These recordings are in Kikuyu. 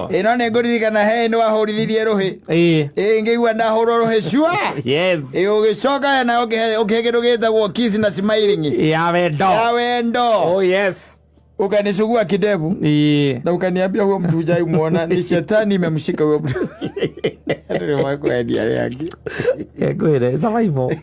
Ĩno nĩ ngũririkana he nĩ wahũrithirie rũhĩ. Ĩĩ, ngĩigua ndahũrwo rũhĩ cua. Ĩĩ, ũgĩcoka na ũkĩhe kĩndũ gĩtagwo kiss na smiling ya wendo. Ya wendo. Oh yes. Ukanisugua kidevu na ukaniambia huyo mtu hujai muona, ni shetani imemshika huyo mtu. Andũ nĩ makwendia arĩa angĩ. Ngwĩre survival.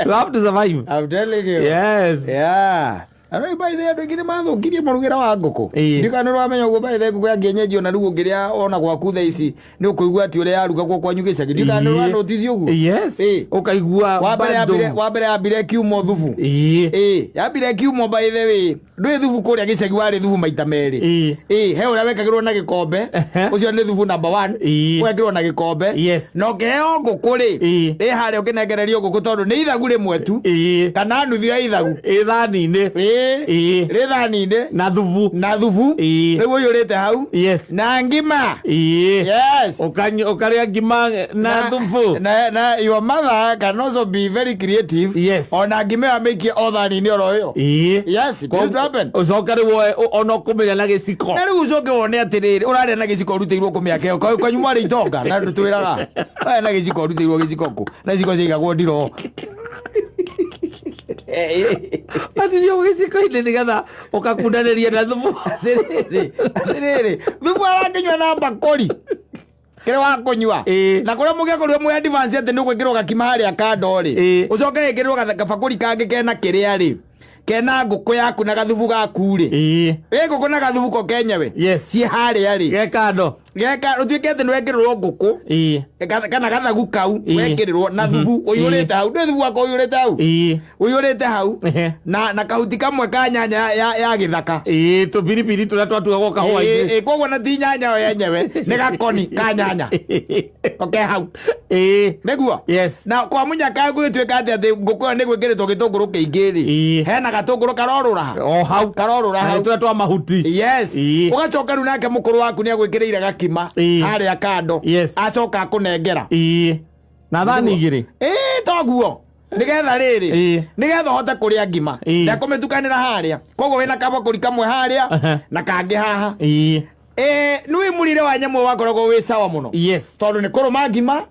You have to survive. I'm telling you. Yes. Yeah. Arä by the andå aingä nä mathåkirie må rugä wa ngå kå ndikana nä ramenya å guo by the ngå ya kienyeji ona rä u å ngä rä a ona gwaku thaa ici nä å kå igua atä å rä a yarugagwo kwanyu gä cagi. Ndikana nä ranotici å guo. Yes. Ũkaigua Wa mbere bado. Wa mbere yambire kiumo thubu. Ĩĩ, yambire kiumo. By the way, ndwĩ thubu kũrĩa gĩcagi warĩ thubu maita merĩ. Ĩĩ, he ũrĩa wekagĩrwo na gĩkombe. Ũcio nĩ thubu number one. Ũgekĩrwo na gĩkombe. Na ũkĩheo ngũkũ rĩ, ĩ harĩa ũkĩnengererio ngũkũ tondũ nĩ ithagu rĩmwe tu kana nuthu ya ithagu. Ĩthani-inĩ. Ĩĩ. Rĩ thani-inĩ. Na thubu. Na thubu. Rĩu ũiyũrĩte hau. Na ngima. Yes. Ũkarĩa ngima na thubu. Na your mother can also be very creative. Ona ngima ĩyo amĩikie o thani-inĩ oro ĩyo. Yes, it used to happen. Ũcoke rĩu woe ona ũkũmĩrĩa na gĩciko. Na rĩu ũcoke wone atĩrĩrĩ, ũrarĩa na gĩciko ũrutĩirwo kũ mĩaka ĩyo? Kwanyu mwarĩ itonga na ndũtwĩraga ũrarĩa na gĩciko ũrutĩirwo gĩciko kũ, na iciko ciaigagwo ndiroo. Atirio gĩciko-inĩ nĩgetha ũkakundanĩria na thubu. Atĩrĩrĩ, atĩrĩrĩ, thubu arakĩnyua na mbakũri kĩrĩa wa kũnyua. Na kũrĩa mũgĩakorirwo mwĩ advance atĩ nĩ ũgwĩkĩrwo gakima harĩa kando rĩ, ũcoke gĩkĩrwo gabakũri kangĩ kena kĩrĩa rĩ, kena ngũkũ yaku na gathubu gaku rĩ. Ĩ, ngũkũ na gathubu ko kenyewe. Ciĩ harĩa rĩ. Ge kando. Geka ũtuĩke atĩ nĩ wekĩrĩrwo ngũkũ kana gathagu kau wekĩrĩrwo na thubu ũiyũrĩte hau, ndĩ thubu wakwa ũiyũrĩte hau. Ũiyũrĩte hau. Na kahuti kamwe ka nyanya ya gĩthaka. Ĩĩ, tũbiribiri tũrĩa twatuagwo kahũa-inĩ. Ĩĩ, koguo na ti nyanya yo yenyewe, nĩ gakoni ka nyanya ko ke hau. Nĩguo. Na kwa mũnyaka gũgĩtuĩka atĩ ngũkũ ĩyo nĩ gwĩkĩrĩtwo gĩtũngũrũ kĩingĩ rĩ, hena gatũngũrũ karorũra o hau. Karorũra hau. Tũrĩa twa mahuti. Yes. Ũgacoka rĩu nake mũkũrũ waku nĩ agwĩkĩrĩire gakima harĩa kando. Acoka akũnengera. Na thani igĩrĩ. Ĩĩ, toguo nĩgetha rĩrĩ, nĩgetha ũhote kũrĩa ngima. Ndekũmĩtukanĩra harĩa, koguo wĩna kabakũri kamwe harĩa na kangĩ haha. Ĩĩ, nĩwĩ mũrĩre wa nyamũ wakoragwo wĩ sawa mũno. Tondũ nĩ kũrũma ngima,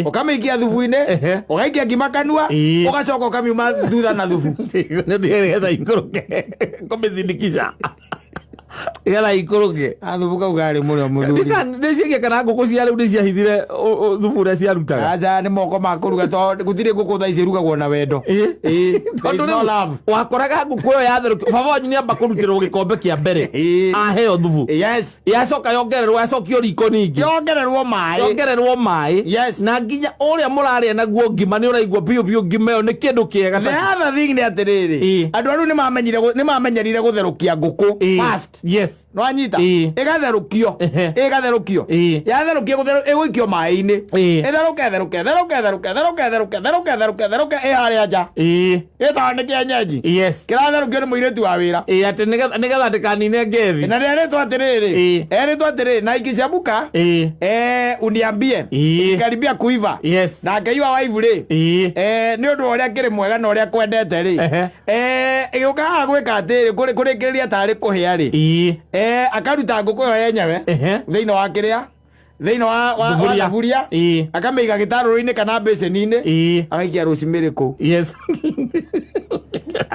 ũkamĩikia thubu-inĩ, ũgaikia ngima kanua, ũgacoka ũkamiuma thutha na thubu. Nĩgetha ikũrũke, kũmĩcindikisha nĩgetha ikũrũke. Athubu kau karĩ mũrĩo, mũthuri. Ndĩciĩgie kana ngũkũ cia rĩu nĩciahithire thubu ũrĩa ciarutaga. Aca, nĩ moko ma kũruga, tondũ gũtirĩ ngũkũ thaa ici ĩrugagwo na wendo. Ĩĩ, there is Tondũ no rĩu love. Wakoraga ngũkũ ĩyo yatherũkio, baba wanyu nĩamba kũrutĩrwo gĩkombe kĩa mbere, aheo thubu. Yacoka yongererwo, yacokio riko ningĩ. Yongererwo maĩ. Yongererwo maĩ. Na nginya ũrĩa mũrarĩa naguo ngima nĩ ũraigua biũ biũ ngima ĩyo nĩ kĩndũ kĩega. The other thing nĩ atĩrĩrĩ, andũ arĩu nĩ mamenyerire gũtherũkia ngũkũ fast. Nĩwanyita? Ĩgatherũkio. Ĩgatherũkio. Yatherũkio ĩgũikio maĩ-inĩ. Ĩtherũke, ĩtherũke, ĩtherũke, ĩtherũke, ĩtherũke, ĩtherũke, ĩtherũke, ĩtherũke, ĩtherũke, ĩ harĩa nja. Ĩtagwo nĩ kĩenyenji. Kĩratherũkio nĩ mũirĩtu wa wĩra. Ĩĩ, atĩ nĩgetha ndĩkanine ngethi. Na nĩerĩtwo atĩrĩrĩ, erĩtwo atĩrĩrĩ, na ikichemuka, uniambie ikikaribia kuiva. Nake iwa waivu rĩ, nĩ ũndũ wa ũrĩa kĩrĩ mwega na ũrĩa kwendete rĩ, ĩgĩũka haha gwĩka atĩrĩ, kũrĩkĩrĩria tarĩ kũhĩa rĩ, akaruta ngũkũ ĩyo yenyewe thĩinĩ wa kĩrĩa, thĩinĩ wa Thuburia. thaburia, akamĩiga gĩtarũrũ-inĩ kana mbĩcĩni-inĩ, agaikia rosemary kũu.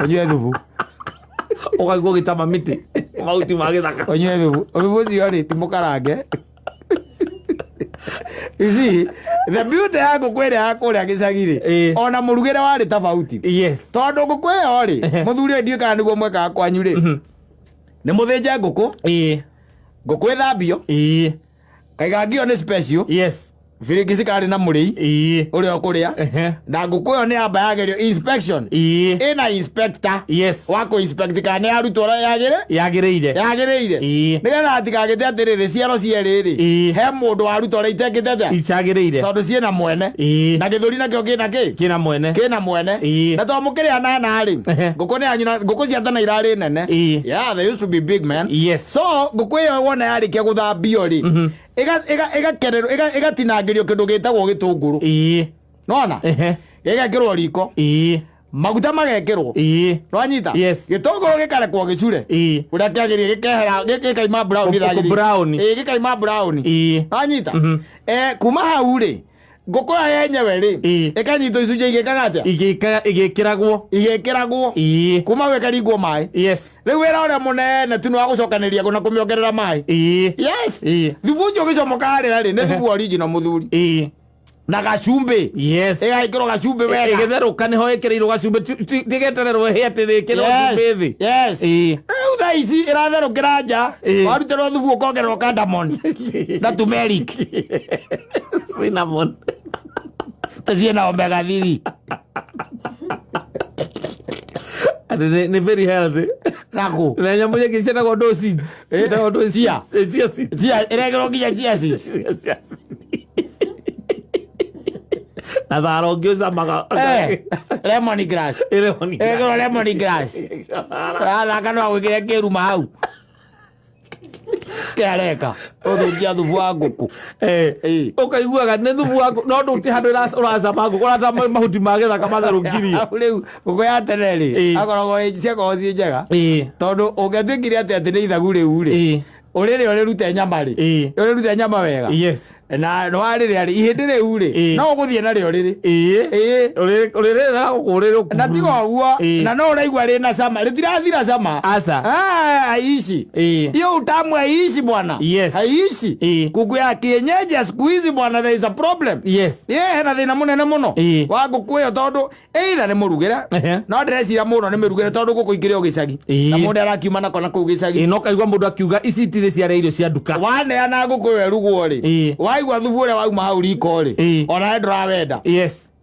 Ũnyue thubu. Ũkaigua ũgĩtama mĩtĩ, mahuti ma gĩthaka. Ũnyue thubu. Thubu ũcio rĩ, ti mũkarange. You see the beauty ya ngũkũ ĩrĩa ya kũrĩa gĩcagi rĩ, ona mũrugĩre warĩ tofauti. Tondũ ngũkũ ĩyo rĩ, mũthuri ũyũ, ndiũĩ kana nĩguo mwekaga kwanyu rĩ, nĩ mũthĩnje ngũkũ, ngũkũ ĩthambio, kaiga ngio nĩ special. Birigisi karĩ na mũrĩi ũrĩa ũkũrĩa. Na ngũkũ ĩyo nĩ yamba yagerio inspection. Ĩna inspector wa kũ inspect kana nĩ yarutwo ũrĩa yagĩrĩ Yagĩrĩire. Yagĩrĩire. Nĩgetha hatigagĩte atĩrĩrĩ, ciero cierĩ rĩ, he mũndũ waruta ũrĩa itekĩte atĩa. Icagĩrĩire. Tondũ ciĩna mwene. Na gĩthũri nakĩo kĩna kĩ. Kĩna mwene. Kĩna mwene. Na to mũkĩrĩa nana rĩ, ngũkũ nĩ yanyu, na ngũkũ cia tene irarĩ nene. Yeah, they used to be big, man. So ngũkũ ĩyo wona yarĩkia gũthambio rĩ, ĩgakererwo, ĩgatinangĩrio kĩndũ gĩtagwo gĩtũngũrũ. Nona gĩgekĩrwo riko. Maguta magekĩrwo. Nwanyita? Yes. Gĩtũngũrũ gĩkarekwo gĩcure ũrĩa kĩagĩrĩire, gĩkehera, gĩkaima brown. Kũ brown. Ĩĩ, gĩkaima brown. Nwanyita? Kuma hau rĩ, ngũkũ ĩyo yenyewe rĩ, ĩkanyitwo icunjĩ igĩkaga atĩa? Igĩkĩragwo. Igĩkĩragwo. Kuma hau ĩkaringwo maĩ. Rĩu wĩra ũrĩa mũnene tu nĩ wa gũcokanĩria na kũmĩongerera maĩ. Yes. Thubu ũcio ũgĩcomoka harĩa rĩ, nĩ thubu original, mũthuri, na gacumbĩ. Ĩgagĩkĩrwo gacumbĩ wega. Ĩgĩtherũka nĩho ĩkĩrĩirwo gacumbĩ. Tigetererwo ĩhĩe atĩ ĩkĩrwo cumbĩ thĩ. Yes. Rĩu thaa ici ĩratherũkĩra nja, warutĩrwo thubu, ũkongererwo cardamom na turmeric. Cinnamon. Ciĩna omega 3. Atĩ nĩ very healthy. Nakũ? Na nyamũ ingĩ ciĩtagwo ndũ seeds. Ciĩtagwo ndũ. Chia. Chia seeds. Chia, ĩrekĩrwo nginya chia seeds. Chia seeds. Na thara ũngĩ ũcamaga. Lemon grass. Lemon grass. Ĩrekĩrwo lemon grass. Athaka no agwĩkĩre kĩruma hau kĩareka ũthũkia thubu wa ngũkũ. Ũkaiguaga nĩ thubu wa ngũkũ, no ndũti handũ ũracama ngũkũ ũrata mahuti ma gĩthaka matherũkirie. Hau rĩu ngũkũ ya tene rĩ, akoragwo ciakoragwo ciĩ njega, tondũ ũngĩatuĩkire atĩ nĩ ithagu rĩu rĩ, ũrĩrĩa ũrĩrute nyama rĩ, ũrĩrute nyama wega. Na nĩwarĩrĩa rĩ, ihĩndĩ rĩu rĩ, no ũgũthiĩ narĩo rĩrĩ. Ũrĩrĩra gũkũ ũrĩrĩ. Na tiga ũguo, na no ũraigua rĩna cama, rĩtirathira cama. Aca. Ah, haiishi. Hiyo utamu haiishi, bwana. Haiishi. Kuku ya kienyeji ya siku hizi, bwana, there is a problem. Yeah, hena thĩna mũnene mũno wa ngũkũ ĩyo, tondũ either nĩ mũrugĩre, no ndĩreciria mũno nĩ mĩrugĩre, tondũ ngũkũ ikĩrĩ o gĩcagi na mũndũ arakiuma nako na kũu gĩcagi. No kaigua mũndũ akiuga ici itirĩ ciarĩa irio cia nduka. Waneana ngũkũ ĩyo ĩrugwo rĩ, waigua thubu ũrĩa wauma hau riko rĩ, onawe ndũrawenda.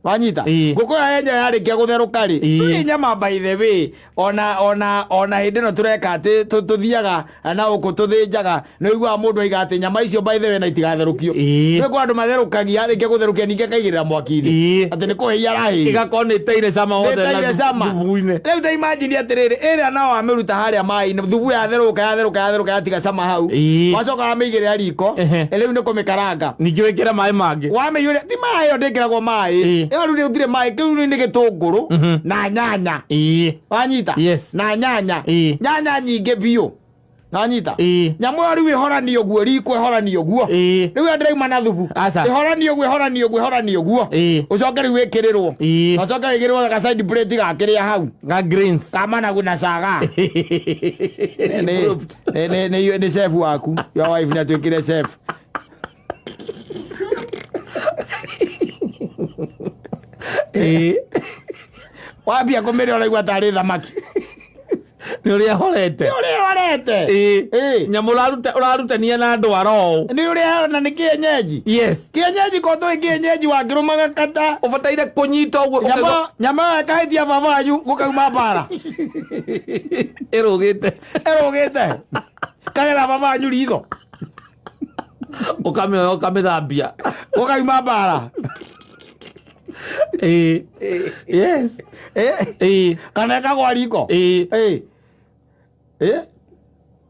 Wanyita? Ngũkũ ĩyo yenyewe yarĩkia gũtherũka rĩ, ĩ nyama, by the way, ona hĩndĩ ĩno tũreka atĩ tũthiaga na gũkũ tũthĩnjaga, nĩ ũiguaga mũndũ aiga atĩ nyama icio, by the way, na itigatherũkio. Gwĩ kwa andũ matherũkagia, arĩkia gũtherũkia ningĩ akaigĩrĩra mwaki-inĩ, atĩ nĩ kũhĩia arahĩia. Ĩgakorwo nĩ ĩteire cama wothe na Nĩĩteire cama. Thubu-inĩ. Rĩu ta imagine atĩrĩrĩ, ĩrĩa nao wamĩruta harĩa maĩ-inĩ, thubu yatherũka, yatherũka, yatherũka, yatiga cama hau, wacoka wamĩigĩrĩra riko. Rĩu nĩ kũmĩkaranga. Ningĩ wĩkĩre maĩ mangĩ. Wamĩiyũria, ti maĩ, ĩyo ndĩkĩragwo maĩ. Ĩyo rĩu gũtirĩ maĩ, kĩu rĩu nĩ gĩtũngũrũ na nyanya. Wanyita? Yes. Na nyanya. Nyanya nyingĩ biũ. Wanyita? Nyamũ ĩyo rĩu ĩhoranio ũguo riko, ĩhoranio ũguo. Rĩu ĩyo ndĩrauma na thubu. Aca. Ĩhoranio ũguo, ĩhoranio ũguo, ĩhoranio ũguo. Ũcoke rĩu wĩkĩrĩrwo. Na ũcoke wĩkĩrĩrwo ga side plate ga kĩrĩa hau. Ga greens. Ka managu na caga. Nĩ chef waku, your wife nĩ atuĩkire chef. Wambia kũmĩrĩa ũraigua tarĩ thamaki. Nĩ ũrĩa horete. Nĩ ũrĩa horete. Nyamũ ũrarutania na ndwara ũũ. Nĩ ũrĩa na nĩ kĩenyenji. Kĩenyenji ko tũĩ kĩenyenji wakĩrũmaga kata. Ũbataire kũnyita ũguo. Nyama ĩyo ĩkahĩtia baba wanyu, gũkauma mbara. Ĩrũgĩte. Ĩrũgĩte kagera baba wanyu ritho. Ũkamĩoya ũkamĩthambia. Gũkauma mbara. Yes. Kana ĩkagwa riko.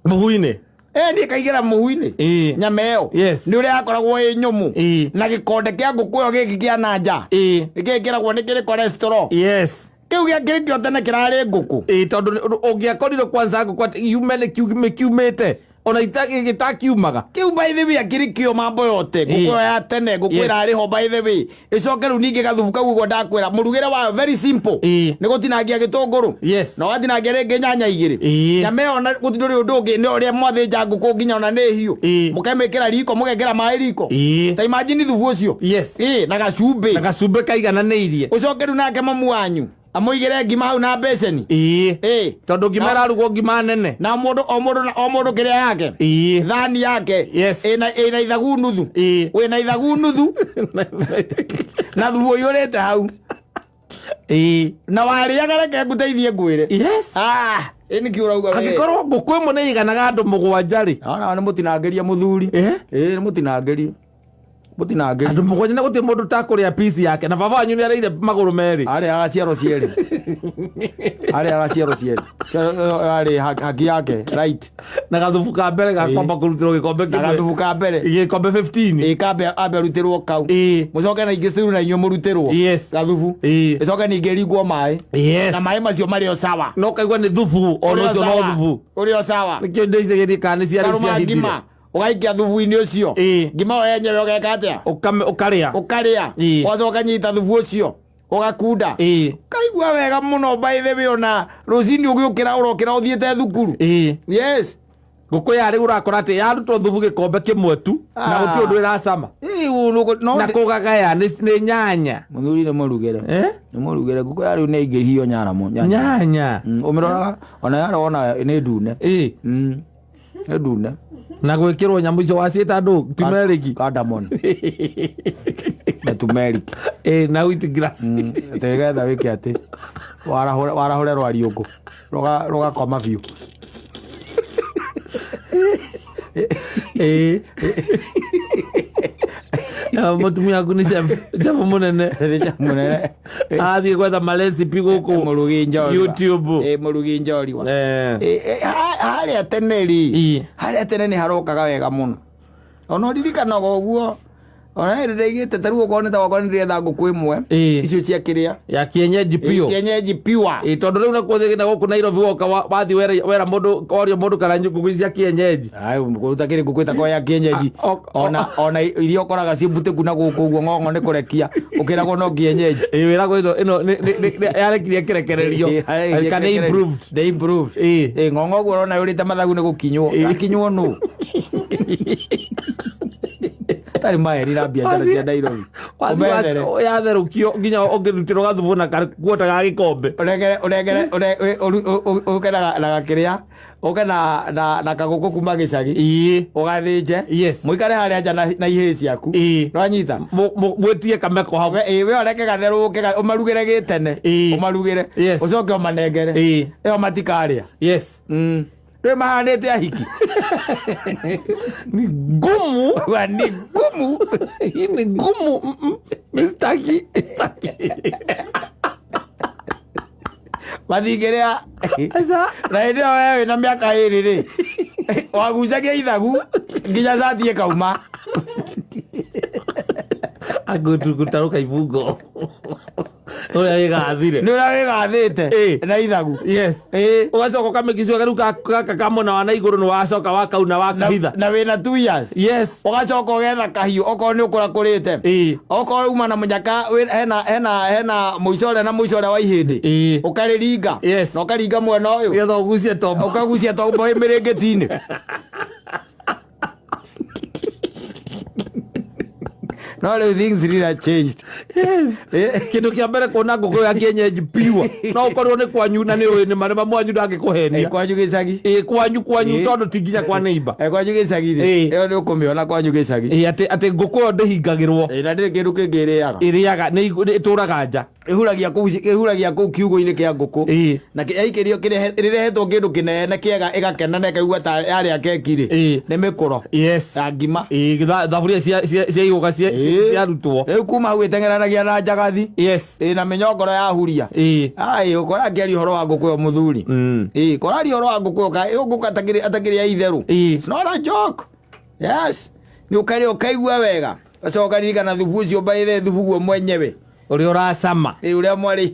Mũhu-inĩ. Niĩ kaigĩra mũhu-inĩ. Nyama ĩyo nĩ ũrĩa yakoragwo ĩ nyũmũ, na gĩkonde kĩa ngũkũ ĩyo gĩkĩ kĩa na nja, nĩkĩ gĩkĩragwo nĩ kĩrĩ cholesterol. Kĩu gĩakĩrĩ kĩo tene kĩrarĩ ngũkũ. Tondũ ũngĩakorire kwanza ngũkũ atĩ yume nĩ mĩkiumĩte ona gĩtakiumaga. Kĩu, by the way, akĩrĩ kĩo mambo yote ngũkũ ĩyo ya tene, ngũkũ ĩrarĩ ho, by the way. Ĩcoke rĩu ningĩ gathubu kau ũguo ndakwĩra, mũrugĩre wayo very simple. Nĩ gũtinangia gĩtũngũrũ na ũgatinangia rĩngĩ nyanya igĩrĩ. Nyama ĩyo ona gũtirĩ ũndũ ũngĩ, nĩ ũrĩa mwathĩnja ngũkũ nginya ona nĩ hiũ, mũkamĩkĩra riko, mũgekĩra maĩ riko. Ta imagine thubu ũcio. Na gacumbĩ. Na gacumbĩ kaigananĩirie. Ũcoke rĩu nake mamu wanyu amũigĩre ngima hau na mbeceni. Tondũ ngima ĩrarugwo ngima nene. Na mũndũ o mũndũ o mũndũ kĩrĩa yake, thani yake ĩna ithagu nuthu. Wĩna ithagu nuthu na thubu ũiyũrĩte hau. Na warĩaga, reke ngũteithie ngwĩre. Ah, ĩ nĩkĩ ũrauga we? Angĩkorwo ngũkũ ĩmwe nĩ ĩiganaga andũ mũgwanja rĩ. Ona nĩ mũtinangĩrie mũthuri. Ĩ nĩ mũtinangĩrie. Mũtinangĩrio. Andũ mũgwanja na gũtirĩ mũndũ ũtakũrĩa piece yake na baba wanyu nĩ arĩire magũrũ merĩ. Arĩaga ciero cierĩ. Arĩaga ciero cierĩ. Ciero yarĩ haki yake right. Na gathubu ka mbere ga kwamba kũrutĩrwo gĩkombe Na kĩmwe. gathubu ka mbere. Gĩkombe 15. Ĩ kambe ambe arutĩrwo kau. Ĩ. Mũcoke na ingĩ ciru na inyuĩ mũrutĩrwo. Yes. Gathubu. Ĩ. Ĩcoke ningĩ ĩringwo maĩ. Yes. Na maĩ macio marĩ o sawa. No kaigua nĩ thubu ona Ũrĩ o ũcio no sawa. thubu. Ũrĩ o sawa. Nĩkĩo ndĩciragia kana nĩ ciarĩ Karũma ciahithire. ngima ũgaikia thubu-inĩ ũcio. Ĩ. Ngima ĩyo yenyewe ũgeka atĩa? Ũkarĩa. Ũkarĩa. Ĩ. Ũgacoka ũkanyita thubu ũcio. Ũgakunda. Ĩ. Kaigua wega mũno by the way ona rũcinĩ ũgĩũkĩra ũrokĩra ũthiĩte thukuru. Ĩ. Yes. Ngũkũ ya rĩu ũrakora atĩ yarutwo thubu gĩkombe kĩmwe tu na Ah. gũtirĩ ũndũ ĩracama. Ĩ, no Na kũgagaya nĩ nyanya. Mũthuri nĩ mũrugĩre. Eh? Nĩ mũrugĩre ngũkũ ya rĩu nĩ aingĩhio nyara nyanya. Nyanya. Ũmĩroraga ona yara wona nĩ ndune. Ĩ. Nĩ ndune. Na gwĩkĩrwo nyamũ icio waciĩta ndũ turmeric. Cardamom. Na turmeric. Ĩ na wheat grass. Atĩ nĩgetha wĩke atĩ warahũre warahũre rwariũngũ rũgakoma biũ. Ĩ. Na mũtumia waku nĩ chef mũnene. Nĩ chef mũnene. Athiĩ gwetha marecipe gũkũ Mũrugi njorua. YouTube. Ĩ mũrugi njorua. Eh. Harĩa tene rĩ Ĩ. harĩa tene nĩ harokaga wega mũno ona ũririkanaga ũguo ona hĩndĩ ndaigĩte ta rĩu okorwo nĩ ta okorwo nĩ ndĩretha ngũkũ ĩmwe Ĩ. icio cia kĩrĩa Ya kienyeji pure. kienyeji pure Ĩ tondũ rĩu nakuo na gũkũ Nairobi woka wathiĩ wera mũndũ woria mũndũ kana ngũkũ cia kienyeji. Ai ũtakĩrĩ ngũkũ ĩtakorwo ya kienyeji ona ona iria ũkoraga ciĩ mbutĩku na gũkũ ũguo ng'ong'o nĩ kũrekia ũkĩragwo no kienyeji. Ĩ wĩragwo ĩno yarekirie kĩrekererio. Kana improved. Nĩ improved. Ĩ. Ĩ ng'ong'o ũguo ũrona yũrĩte mathagu nĩ gũkinywo. Akinywo nũ? Tarĩ maheri na biacara cia Nairobi. Ũmethere. Yatherũkio nginya ũngĩrutĩrwo gathubu na kuota ga gĩkombe. Ũrengere ũrengere ũke na gakĩrĩa ũke na kagũkũ kuma gĩcagi. Ĩ. Ũgathĩnje. Yes. Mũikare harĩa nja na ihĩĩ ciaku. Ĩ. Nĩwanyita? Mwĩtie kameko hau. We ũreke gatherũke ũmarugĩre gĩtene. Ĩ. Ũmarugĩre. Yes. Ũcoke ũmanengere. Ĩ. Ĩyo matikarĩa. Yes. Rĩu mahanĩte ahiki. Ni ngumu. Wa ni ngumu. Ni ngumu. Mistaki. Mistaki. Mathingĩrĩa. Aca. Na hĩndĩ ĩyo we wĩna mĩaka ĩrĩ rĩ. Wagucagia ithagu nginya cati ĩkauma. Angũtaruka ibungo. Ũrĩa wĩgathire. Nĩ ũrĩa wĩgathĩte. Ĩ. Na ithagu. Yes. Ĩ. Ũgacoka ũkamĩkicua rĩu gaka ka mwena wa na igũrũ nĩ wacoka wakauna wakahitha. Na wĩna 2 years. Yes. Ũgacoka ũgetha kahiũ okorwo nĩ ũkũra kũrĩte. Ĩ. Okorwo uma na mũnyaka hena mũico ũrĩa na mũico ũrĩa wa ihĩndĩ. Ĩ. Ũkarĩringa. Yes. Na ũkaringa mwena ũyũ. Nĩgetha ũgucie tombo. Ũkagucia tombo ĩ mĩrĩngĩti-inĩ. No rĩu things really changed. Yes. Kĩndũ kĩa mbere kuona ngũkũ ya kienyeji pure. No ũkorwo nĩ kwanyu na nĩ ũĩ nĩ marĩ mamu wanyu ndangĩkũhenia. Kwanyu gĩcagi. Ĩ kwanyu kwanyu Ĩ. tondũ ti nginya kwa neighbor. Kwanyu gĩcagi rĩ. Ĩ. Ĩyo nĩ ũkũmĩona kwanyu gĩcagi. Ĩ atĩ ngũkũ ĩyo ndĩhingagĩrwo. Ĩ na ndĩrĩ kĩndũ kĩngĩ ĩrĩaga. Ĩrĩaga nĩ ĩtũraga nja. Ĩhuragia kũu ĩhuragia kũu kiugũ-inĩ kĩa ngũkũ. Ĩ. Na yaikĩrio rĩrehetwo kĩndũ kĩnene kĩega ĩgakena na ĩkaigua ta yarĩa keki rĩ. Ĩ. Nĩ mĩkũro. Yes. Ya ngima. Ĩ thaburia cia igũka ciarutwo. Rĩu kuma hau ĩteng'eranagia na njagathi. Yes. Ĩ na mĩnyongoro ya huria. Ĩ. Ai ũkora ngĩaria ũhoro wa ngũkũ ĩyo mũthuri. Ĩ kũraria ũhoro wa ngũkũ ĩyo ĩyo ngũkũ atakĩrĩ ya itherũ. Ĩ. It's not a joke. Yes. Nĩ ũkarĩa ũkaigua wega. Ũgacoka ũkaririkana thubu ũcio by the thubu guo mwenyewe. Ũrĩa ũracama. Ĩ ũrĩa mwarĩ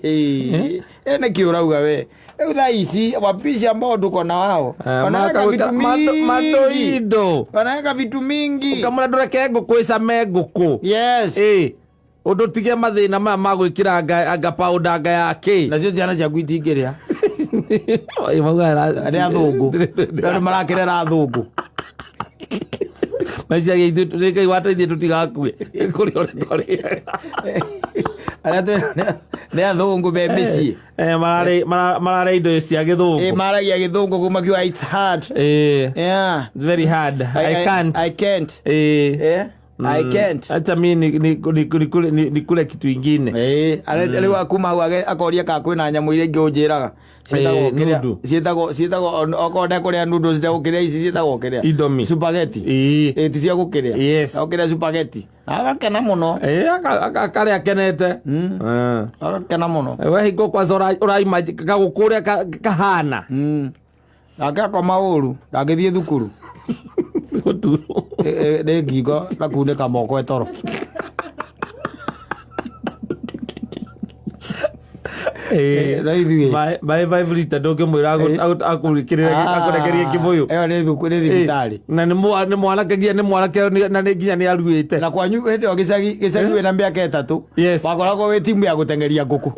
ĩ nĩkĩ ũrauga we. Rĩu thaa ici wapishi ambao tuko na wao. Wanaweka vitu mingi. Matoindo. Wanaweka vitu mingi. Ũkamũra ndũreke ngũkũ ĩcame ngũkũ. Yes. Ĩ. Ũndũ tige mathĩna maya ma gwĩkĩra anga powder anga ya kĩ. Nacio ciana ciaku itingĩrĩa. Ĩ, maugaga Nĩ athũngũ. Rĩu nĩ marakĩrera athũngũ. Meciagia ithuĩ nĩ Ngai wateithie tũtigakue. Kũrĩ ũrĩa twarĩaga. Arĩa nĩ athũngũ me mĩciĩ. Mararĩa indo cia gĩthũngũ. Maragia gĩthũngũ kuma kiuga it's hard. Ĩ. Yeah. Very hard. I can't. I can't. Ĩ. I can't. Acha mi nikule kitu ingine. Rĩu akuma hau akoria kana kwĩna nyamũ iria ingĩ ũnjĩraga ciĩtagwo kĩrĩa Noodle. Ciĩtagwo okorwo ndekũrĩa noodles, ndegũkĩrĩa ici ciĩtagwo kĩrĩa? Indomie. Spaghetti. Ti cia gũkĩrĩa. Agũkĩrĩa spaghetti na agakena mũno. Akarĩa akenete. Agakena mũno. We hingo kwanza ũraima gagũkũ ũrĩa kahana. Nake akoma ũru ndangĩthiĩ thukuru. Gũturwo. Nĩ ngingo na kunĩka moko etoro. Na ithuĩ Maĩ 5 lita ndũngĩmwĩra akũrĩkĩrĩre akũrekerie kĩbũyũ. Ĩyo nĩ thuku, nĩ thibitarĩ. Na nĩ mwanake nginya nĩ mwanake na nĩ nginya nĩ aruĩte. Na kwanyu hĩndĩ ĩyo gĩcagi wĩna mĩaka 3 wakoragwo wĩ timu ya gũteng'eria ngũkũ.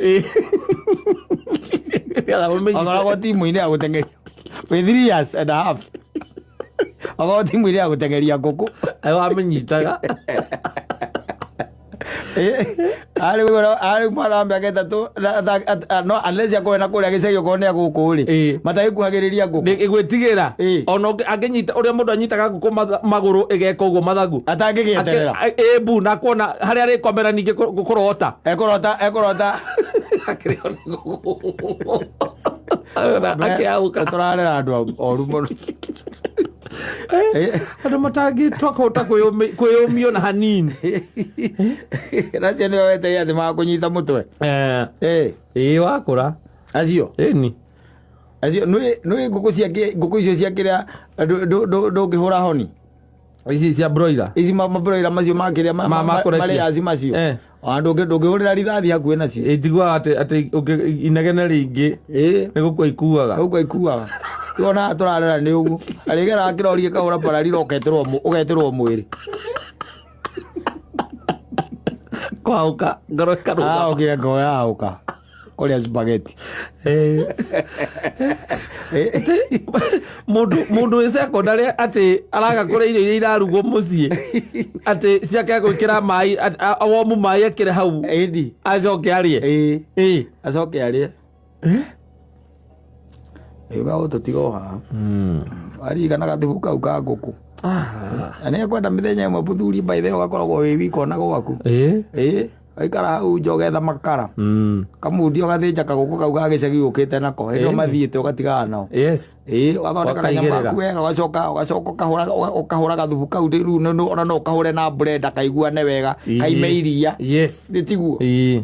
Wakoragwo timu-inĩ ya gũteng'eria wĩ 3 years and a half, wakoragwo timu-inĩ ya gũteng'eria ngũkũ. Wamĩnyitaga. Arĩ mwana wa mĩaka 3 no unless akorwo na kũrĩa gĩcagi, okorwo nĩ agũkũ rĩ, matagĩkuhagĩrĩria ngũkũ. Ĩgwĩtigĩra. Ona angĩnyita ũrĩa mũndũ anyitaga ngũkũ magũrũ ĩgeka ũguo mathagu. Atangĩgĩeterera. Ĩmbu na kuona harĩa arĩkomera ningĩ kũrota. Ekũrota, ekũrota. Akĩrĩo nĩ ngũkũ. Akĩaũka. Tũrarera andũ oru mũno. Andũ matangĩtua kũhota kwĩyũmio na hanini. Nacio nĩo wetereire atĩ magakũnyita mũtwe. Ĩĩ wakũra. Acio. Ĩni. Acio nĩ ngũkũ cia ngũkũ icio cia kĩrĩa ndũngĩhũra honi. Ici cia broiler. Ici mabroiler macio ma kĩrĩa Makũrekia. marĩa aci macio. Ona ndũngĩhũrĩra rithathi hakuhĩ nacio. Njiguaga atĩ inegene rĩingĩ nĩ gũkua ikuaga. Gũkua ikuaga. Ona tũrarera nĩ ũguo. Arĩgera kĩrori gĩkahũra pararira ũgetĩrwo mwĩrĩ. Kwaũka, ngoro ĩkarũgama. Aũkire ngoro yaũka. Kũrĩa spaghetti. Mũndũ wĩ secondary atĩ araga kũrĩa irio iria irarugwo mũciĩ atĩ ciake gwĩkĩra maĩ, awomu maĩ ekĩre hau. Ĩndi. Acoke arĩe. Acoke arĩe. Ũgagũtũtiga o haha. Waririkana gathubu kau ka ngũkũ. Na nĩ ekwenda mĩthenya ĩmwe mũthuri by the way ũgakoragwo wĩ wika ona gwaku. Waikara hau nja ũgetha makara. Kamundi ũgathĩnja kagũkũ kau ga gĩcagi ũkĩte nako. Hĩndĩ ĩyo mathiĩte ũgatigana nao. Ũgathondeka kanyama Ũkaigĩrĩra. gaku wega, ũgacoka ũkahũra gathubu kau rĩu ona no ũkahũre na blender kaiguane wega, kaime iria. Nĩ tiguo?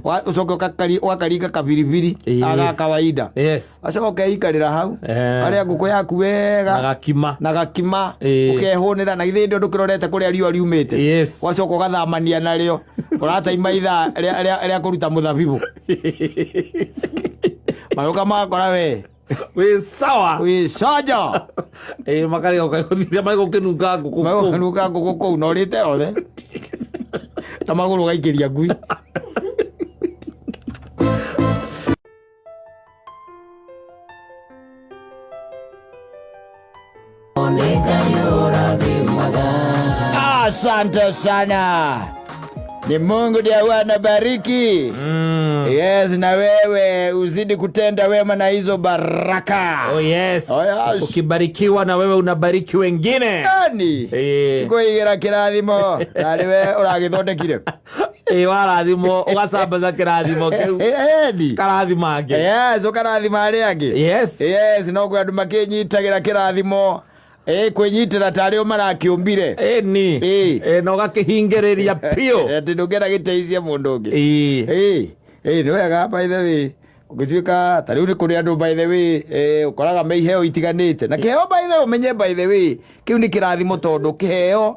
Ũcoke ũgakaringa kabiribiri, ga kawaida. Ũgacoka ũkeikarĩra hau, karĩa ngũkũ yaku wega. Na gakima. Na gakima. Ũkehũnĩra na githĩ ndũ ndũkĩrorete kũrĩa riũa riumĩte. Ũgacoka ũgathamania narĩo. Ũrataima ithaa rĩa kũruta mũthabibũ. Magũka magakora we. Wĩ sawa. Wĩ sojo. Makarĩa ũkagũthira magũkĩnunga ngũkũ kũu. Magũkĩnunga ngũkũ kũu na ũrĩte othe. Na magũrũ ũgaikĩria ngui. Asante sana. Ni Mungu ndiye huwa anabariki. Yes, na wewe uzidi kutenda wema na hizo baraka. Oh yes. Oh yes. Ukibarikiwa na wewe unabariki wengine. Nani? Tukoigera kirathimo. Nari we uragithondekire. Warathimo, ugasambaza kirathimo kiu. Ni. Karathima angi. Yes, ukarathima aria angi. Yes. Yes, no kwi andu makinyitagira kirathimo. Kwinyitira tari o marakiumbire. Ni. Na ugakihingiriria piu. Ati ndungenda giteithia mundu ungi. Ni wega by the way. Ũngĩtuĩka ta rĩu nĩ kũrĩ andũ by the way, ũkoraga me iheo itiganĩte. Na kĩheo by the way, ũmenye by the way, kĩu nĩ kĩrathimo tondũ kĩheo,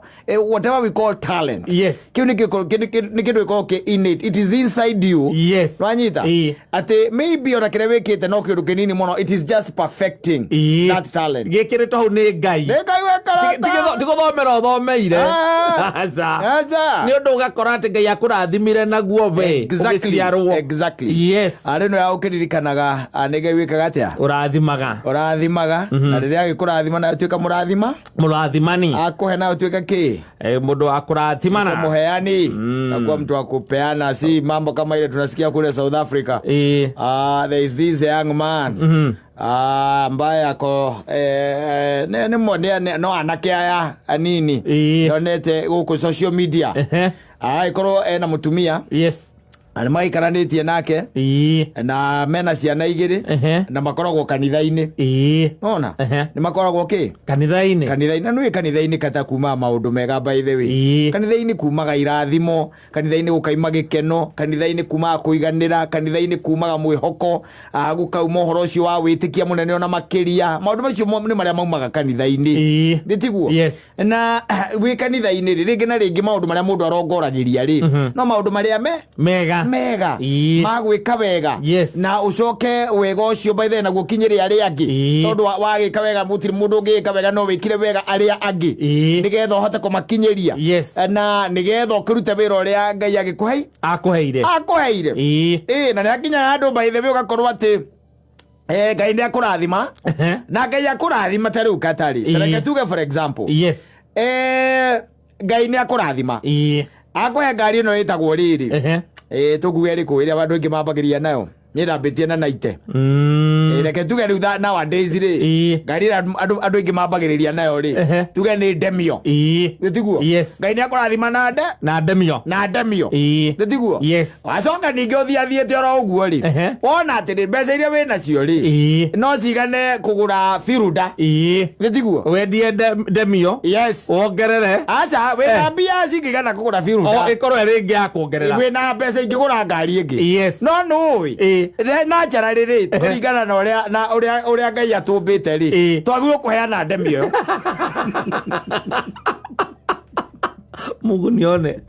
whatever we call talent. Kĩu nĩ kĩkorwo, kĩ, kĩ, nĩ kĩndũ gĩkoragwo kĩ innate. It is inside you. Nĩwanyita? Atĩ maybe ona kĩrĩa wĩkĩte no kĩndũ kĩnini mũno. It is just perfecting that talent. Gĩkĩrĩtwo hau nĩ Ngai. Nĩ Ngai wekara Ti gũthomera ũthomeire. Aca. Aca. Nĩ ũndũ ũgakora atĩ Ngai akũrathimire naguo we, ũgĩciarwo. Yes. Arĩ no ya Ũkĩririkanaga nĩ Ngai wĩkaga atĩa? Ũrathimaga. Ũrathimaga, na rĩrĩa agĩkũrathima nawe tuĩka mũrathima. Mũrathimani. Akũhe nawe ũtuĩke kĩ? Mũndũ wa kũrathimana. Mũheani. Nakuwa mtu wa kupeana, si mambo kama ile tunasikia kule South Africa. There is this young man ambaye ako nĩ no anake aya anini nyonete gũkũ social media. Agĩkorwo ena mũtumia. Na nĩ maikaranĩtie nake. Na mena ciana igĩrĩ. Na makoragwo kanitha-inĩ. Nona? Nĩ makoragwo kĩ? Kanitha-inĩ. Kanitha-inĩ. Na nĩũĩ kanitha-inĩ kata kumaga maũndũ mega by the way. Kanitha-inĩ kumaga irathimo, kanitha-inĩ gũkaima gĩkeno, kanitha-inĩ kumaga kũiganĩra, kanitha-inĩ kumaga mwĩhoko, gũkauma ũhoro ũcio wa wĩtĩkia mũnene ona makĩria. Maũndũ macio nĩ marĩa maumaga kanitha-inĩ. Nĩ tiguo? Yes. Na wĩ kanitha-inĩ rĩ, rĩngĩ na rĩngĩ maũndũ marĩa mũndũ arongoragĩria rĩ, no maũndũ marĩa mega. Mega. Ma gwĩka wega. Na ũcoke wega ũcio by the way naguo ũkinyĩre arĩa angĩ. Tondũ wagĩka wega gũtirĩ mũndũ ũngĩgĩka wega no wĩkire wega arĩa angĩ. Nĩgetha ũhote kũmakinyĩria. Na nĩgetha ũkĩrute wĩra ũrĩa Ngai agĩkũhei? Akũheire. Akũheire. Na nĩ hakinyaga handũ by the way ũgakorwo atĩ Ngai nĩ akũrathima. Na Ngai akũrathima ta rĩu katarĩ. Reke tuge for example. Ngai nĩ akũrathima. Akũhe ngari ĩno ĩtagwo rĩrĩ. Tũkuge ĩrĩkũ ĩrĩa andũ aingĩ mambagĩrĩria nayo? Niĩ ndambĩtie na naite. Reke tuge rĩu nowadays rĩ, ngari ĩrĩa andũ aingĩ mambagĩrĩria nayo rĩ, tuge nĩ Demio. Nĩ tiguo? Yes. Ngai nĩ akũrathima na nde? Na Demio. Na Demio. Nĩ tiguo? Yes. Wacoka ningĩ ũthiĩ athiĩte oro ũguo rĩ, wona atĩrĩ mbeca iria wĩ nacio rĩ, no cigane kũgũra Firuda. Nĩ tiguo? Wendie Demio. Yes. Wongerere. Aca, wĩna mbia cingĩigana kũgũra Firuda. O ĩkorwo ĩrĩ ĩngĩ ya kuongerera. Wĩna mbeca ingĩgũra ngari ĩngĩ. Yes. No nĩũĩ, na njara rĩrĩ, kũringana na ũrĩa Ngai atũmbĩte rĩ, twagĩrĩirwo kũheana Demio ĩyo. Mungu nione.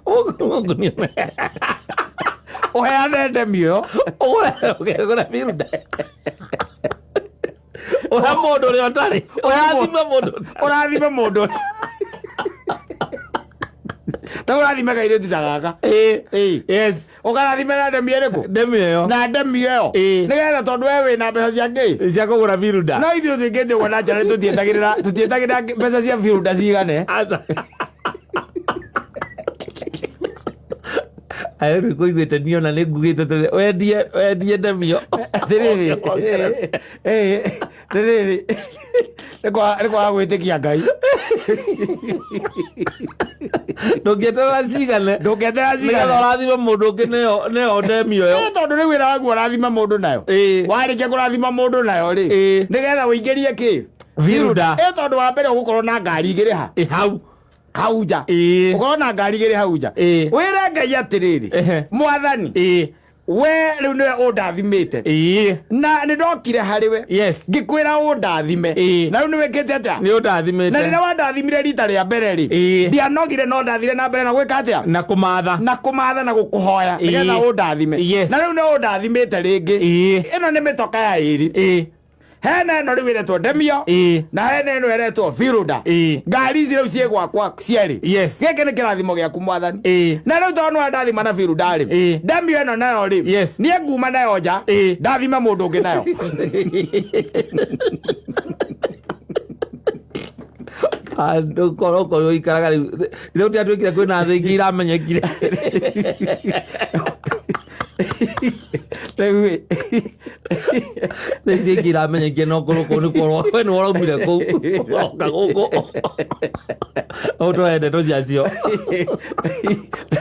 Mungu nione. Ũheane Demio ĩyo. Ũgũre Firuda. Ũhe mũndũ ũrĩa ũtarĩ. Ũrathime mũndũ ũtarĩ. Ũrathime mũndũ ũrĩa. Ta ũrathime kairĩtu ta gaka. Yes. Ũkarathime na Demio ĩrĩkũ? Demio ĩyo. Na Demio ĩyo. Nĩgetha tondũ we wĩna mbeca cia kĩ? Cia kũgũra Firuda. No ithuĩ twĩkĩte ũguo na njara tũtietagĩrĩra mbeca cia Firuda cigane. Aca. Ayo nĩ kũiguĩte niĩ ona nĩ ngugĩte tene, wendie Demio. Atĩrĩrĩ, rĩrĩ, nĩ kwaga gwĩtĩkia Ngai. Ndũngĩeterera cigane. Ndũngĩeterera cigane. Nĩgetha ũrathime mũndũ ũngĩ nĩyo Demio ĩyo. Tondũ rĩu wĩra waku ũrathima mũndũ nayo. Warĩkia kũrathima mũndũ nayo rĩ, nĩgetha ũingĩrie kĩ? Firuda. Tondũ wa mbere ũgũkorwo na ngari igĩrĩ ha? Hau. Hau nja. Ũkorwo na ngari igĩrĩ hau nja. Wĩre Ngai atĩrĩrĩ, Mwathani, we rĩu nĩwe ũndathimĩte. Na nĩ ndokire harĩ we. Yes. Ngĩkwĩra ũndathime. Na rĩu nĩ wĩkĩte atĩa? Nĩ ũndathimĩte. Na rĩrĩa wandathimire rita rĩa mbere rĩ, ndianogire no ndathire na mbere na gwĩka atĩa? Na kũmatha. Na kũmatha na gũkũhoya, nĩgetha ũndathime. Yes. Na rĩu nĩ ũndathimĩte rĩngĩ. Ĩno nĩ mĩtoka ya ĩri. Hena ĩno rĩu ĩretwo Demio. Na hena ĩno ĩretwo Firuda. Ngari ici rĩu ciĩ gwakwa cierĩ. Yes. Gĩkĩ nĩ kĩrathimo gĩaku Mwathani. Na rĩu tondũ nĩwandathima na Firuda rĩ, Demio ĩno nayo rĩ, Yes. niĩ nguma nayo nja, ndathime mũndũ ũngĩ nayo. Andũ korwo korwo ikaraga rĩu. Ithe gũtiatuĩkire kwĩna thĩ ingĩ iramenyekire. Rĩu ĩ. Thĩ ici ingĩ iramenyekire no korwo kũu nĩ korwo we nĩ ũraumire kũu. Ũroka gũkũ. Ũtũhe ndeto ciacio.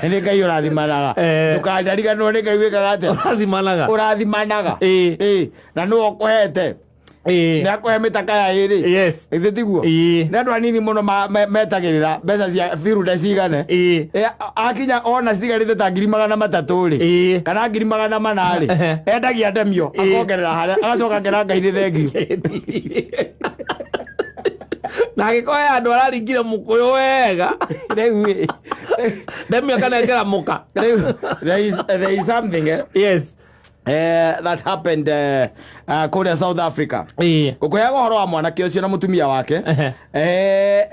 Nĩ Ngai ũrathimanaga. Ndũkanariganĩrwo nĩ Ngai wĩkaga atĩa? Ũrathimanaga. Ũrathimanaga. Na nĩwe ũkũhete. Nĩ akũhe mĩtaka ya ĩrĩ. Yes. Githĩ tiguo? Nĩ andũ anini mũno metagĩrĩra mbeca cia Firuda cigane. Akinya ona citigarĩte ta ngiri magana matatũ rĩ, kana ngiri magana mana rĩ, endagia Demio, akongerera harĩa, agacoka akera Ngai nĩ thengiũ. Na angĩkorwo he andũ araringire mũkũyũ wega. Rĩu ĩ. Demio akanengera mũka. Rĩu, there is something, Yes. That happened kũrĩa South Africa. Ĩĩ. Ngũkũheaga ũhoro wa mwanake ũcio na mũtumia wake.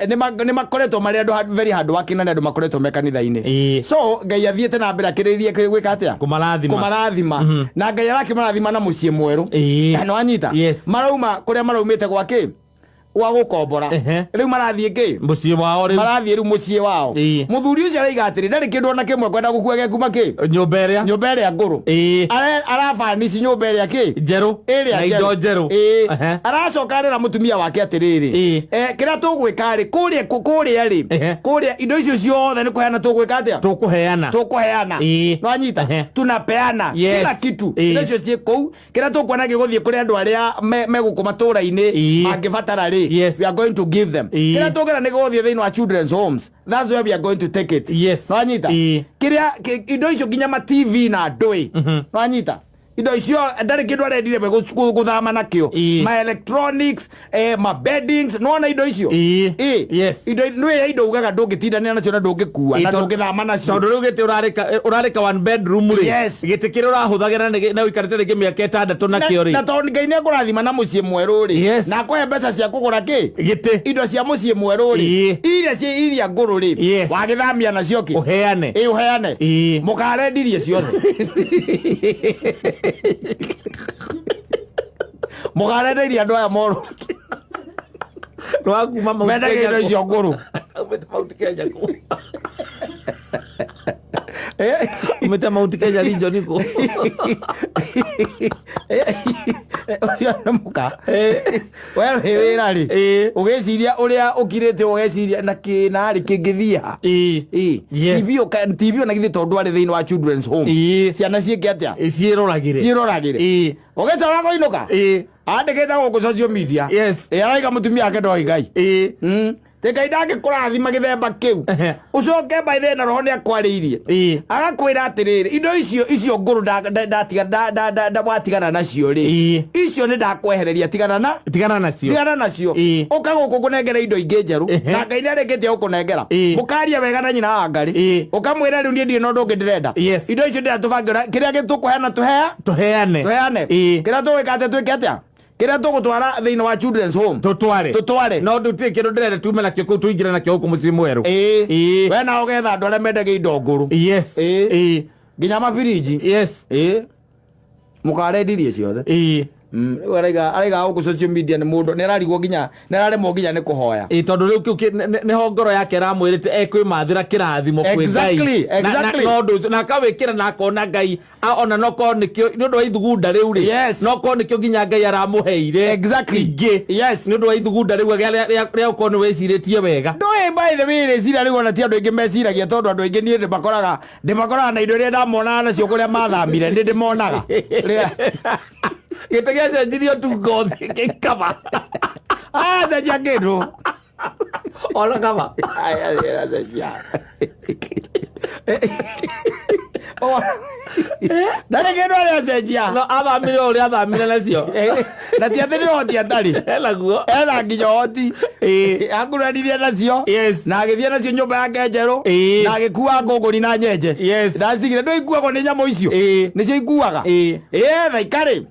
Nĩ makoretwo marĩ andũ very hard working na nĩ andũ makoretwo me kanitha-inĩ. So Ngai athiĩte na mbere akĩrĩrĩrie gwĩka atĩa? Kũmarathima. Kũmarathima. Na Ngai arakĩmarathima na mũciĩ mwerũ. Na nĩwanyita? Yes. Marauma kũrĩa maraumĩte gwa kĩ? Gwa gũkombora. Rĩu marathiĩ kĩ? Mũciĩ wao rĩu. Marathiĩ rĩu mũciĩ wao. Mũthuri ũcio araiga atĩrĩ, ndarĩ kĩndũ ona kĩmwe kwenda gũkua gĩa kuma kĩ? Nyũmba ĩrĩa. Nyũmba ĩrĩa ngũrũ. Arabanici nyũmba ĩrĩa kĩ? Njerũ. Ĩrĩa Na indo njerũ. Aracoka arera mũtumia wake atĩrĩrĩ, kĩrĩa tũgwĩka rĩ, kũrĩa kũrĩa rĩ, kũrĩa indo icio ciothe nĩ kũheana tũgwĩka atĩa? Tũkũheana. Tũkũheana. Nĩwanyita? Tunapeana. Kila kitu. Indo icio ciĩ kũu, kĩrĩa tũkuona gĩgũthiĩ kũrĩ andũ arĩa me gũkũ matũra-inĩ mangĩbatara rĩ, we are going to give them. Kĩrĩa tũngĩona nĩ gĩgũthiĩ thĩinĩ wa children's homes. That's where we are going to take it. Nĩwanyita? Kĩrĩa, indo icio nginya ma TV na ndũĩ. Nĩwanyita? Indo icio ndarĩ kĩndũ arendire we gũthama nakĩo. Ma electronics, ma beddings, nĩwona indo icio? Indo, nĩwĩ indo ugaga ndũngĩtindanĩra nacio na ndũngĩkua, na ndũngĩthama nacio. Tondũ rĩu gĩtĩ ũrarĩka one bedroom rĩ. Gĩtĩ kĩrĩa ũrahũthagĩra na ũikarĩte rĩngĩ mĩaka ĩtandatũ nakĩo rĩ. Na tondũ Ngai nĩekũrathima na mũciĩ mwerũ rĩ. Na akũhe mbeca cia kũgũra kĩ? Gĩtĩ. Indo cia mũciĩ mwerũ rĩ. Iria ciĩ iria ngũrũ rĩ. Wagĩthamia nacio kĩ? Ũheane. Ũheane. Mũkarendirie ciothe. Mũkarenderia andũ aya moru. Rwakuma Mount Mendagia Kenya indo kũ? icio ngũrũ. Umĩte Mount Kenya kũ? Umĩte Mount Kenya region kũ? Ũcio nĩ mũka. We wĩ wĩra rĩ. Ũgĩciria ũrĩa ũkirĩte ũgeciria na kĩna rĩ kĩngĩthiĩ ha? TV TV ona githĩ tondũ arĩ thĩinĩ wa children's home. Ciana ciĩke atĩa? Ciĩroragĩre. Ciĩroragĩre. Ũgĩcoka kũinũka? Andĩkĩte gũkũ social media. Araiga mũtumia wake ndoĩ Ngai. Tĩ Ngai ndangĩkũrathima gĩthemba kĩu. Ũcoke by the way na roho nĩakwarĩirie. Agakwĩra atĩrĩrĩ, indo icio ngũrũ watigana nacio rĩ. Icio nĩ ndakwehereria, tigana na? Tigana nacio. Tigana nacio. Ũka gũkũ ngũnengere indo ingĩ njerũ. Na Ngai nĩarĩkĩtie gũkũnengera. Mũkaria wega na nyina wa Ngarĩ. Ũkamwĩra rĩu niĩ ndirĩ na ũndũ ũngĩ ndĩrenda. Indo icio ndĩrenda tũbange ũrĩa, kĩrĩa tũkũheana tũhea? Tũheane. Tũheane. Kĩrĩa tũgwĩka atĩa twĩke atĩa? Kĩrĩa tũgũtwara thĩinĩ wa children's home. Tũtware. Tũtware. No ndutire kĩndũ ndĩrenda tume nakĩo kũu tũingĩre nakĩo gũkũ mũciĩ mwerũ. We na ũgetha andũ arĩa mendagia indo ngũrũ. Nginya mabiriji. Mũkarendirie ciothe. Rĩu araiga gũkũ social media nĩ mũndũ, nĩ ararigwo nginya, nĩ araremwo nginya nĩ kũhoya. Tondũ rĩu kĩu nĩho ngoro yake ĩramwĩrĩte ekwĩmathĩra kĩrathimo kwĩ Ngai. Na ũndũ ũcio, na akawĩkĩra na akona Ngai, ona no korwo nĩkĩo, nĩ ũndũ wa ithugunda rĩu rĩ. No korwo nĩkĩo nginya Ngai aramũheire. Ingĩ. Nĩ ũndũ wa ithugunda rĩu rĩa gũkorwo nĩ wĩcirĩtie wega. Ndũĩ by the way, rĩciria rĩu ona ti andũ aingĩ meciragia, tondũ andũ aingĩ niĩ ndĩmakoraga na indo iria ndamonaga nacio kũrĩa mathamire, nĩ ndĩmonaga. Rĩrĩa Gĩtĩ gĩacenjirio tu ngothi gĩkaba. Cenjia kĩndũ. Ona kaba. Cenjia. Ndarĩ kĩndũ arĩa acenjia. No athamire ũrĩa athamire nacio. Na ti atĩ nĩ ũhoti atarĩ. Enaguo. Ena nginya ũhoti. Akũranirie nacio. Na agĩthiĩ nacio nyũmba yake njerũ. Na agĩkua ngũngũni na nyenje. Ndacitigire, ndũĩ ikuagwo nĩ nyamũ icio? Nĩcio ikuaga? Tha ikarĩ.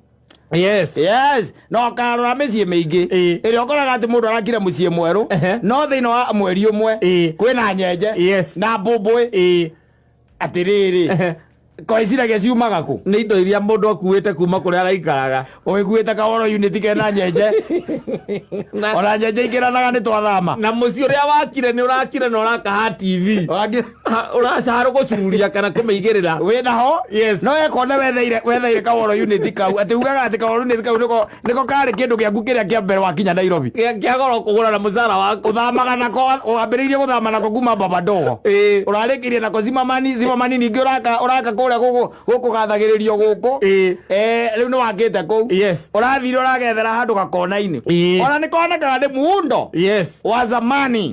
No karora mĩciĩ mĩingĩ. Ĩrĩa ũkoraga atĩ mũndũ arakire mũciĩ mwerũ. No thĩinĩ wa mweri ũmwe, kwĩna nyenje. Na mbũmbũĩ. Atĩrĩrĩ. Koiciragia ciumaga kũ? Nĩ indo iria mũndũ akuĩte kuma kũrĩa araikaraga. Ũgĩkuĩte kahoro unit kena nyenje. Ona nyenje ikĩranaga nĩ twathama. Na mũciĩ ũrĩa wakire nĩ ũrakire na ũraka ha TV. Ũrakire. Ũracara gũcuria kana kũmĩigĩrĩra. Wĩ naho? No ekone wetheire kahoro unit kau. Atĩ ugaga atĩ kahoro unit kau nĩko karĩ kĩndũ gĩaku kĩrĩa kĩa mbere wakinya Nairobi. Kĩa goro kũgũra na mũcara waku. Ũthamaga nako, wambĩrĩirie gũthama nako kuma Baba Ndogo. Ũrarĩkĩrie nako Zimamani, Zimamani ningĩ ũraka kũrĩa gũkũ gathagĩrĩrio gũkũ. Rĩu nĩ wakĩte kũu. Ũrathire ũragethera handũ gakona-inĩ. Ona nĩ konekaga nĩ muundo. Wa zamani.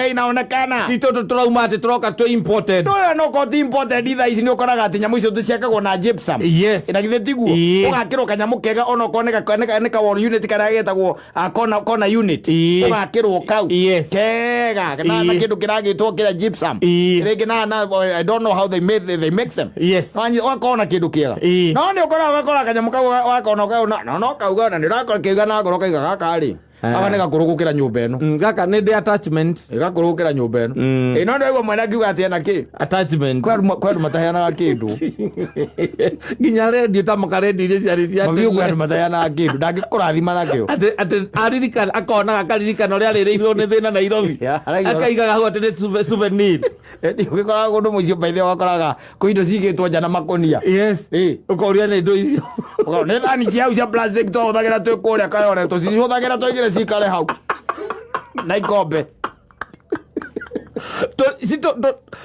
Inaonekana. Ti tondũ tũrauma atĩ tũroka twĩ Imported. Ndũĩ no korwo ti imported, thaa ici nĩ ũkoraga atĩ nyamũ icio ciakagwo na gypsum. Na githĩ tiguo? Ũgakĩrwo kanyamũ kega, onokorwo nĩ ka wall unit karĩa getagwo corner unit. Ũgakĩrwo kau kega na kĩndũ kĩragĩtwo kĩrĩa gypsum. Rĩngĩ na I don't know how they make them. Wanyi ũgakorwo na kĩndũ kĩega. No nĩ ũkoraga ũgakora kanyamũ kau wakona kau na no kauga na nĩ ũrakora kĩuga na ngoro kaiga gaka rĩ, gaka nĩ gakũrũ gũkĩra nyũmba ĩno. Gaka nĩ ndĩ attachment. Ĩ, gakũrũ gũkĩra nyũmba ĩno. Ĩ, no ndĩraigua mwene akiuga atĩ ena kĩ. Attachment. Kwĩ andũ mataheanaga kĩndũ. Nginya rendio ta makarendio iria ciarĩ cia Mabiũ, kwĩ andũ mataheanaga kĩndũ, ndangĩkũrathima nakĩo. Atĩ aririkana, akonaga akaririkana ũrĩa arĩrĩirwo nĩ thĩna Nairobi. Ya, akaigaga hau atĩ nĩ souvenir. Ũgĩkoraga kũndũ mũciĩ baithe, ũgakoraga kwĩ indo cigĩtwo nja na makũnia. Ũkoria nĩ indo icio. Ũkona nĩ thani cia hau cia plastic twahũthagĩra twĩ kũrĩa Kayore, tũcihũthagĩra twaigire cikare hau na ikombe.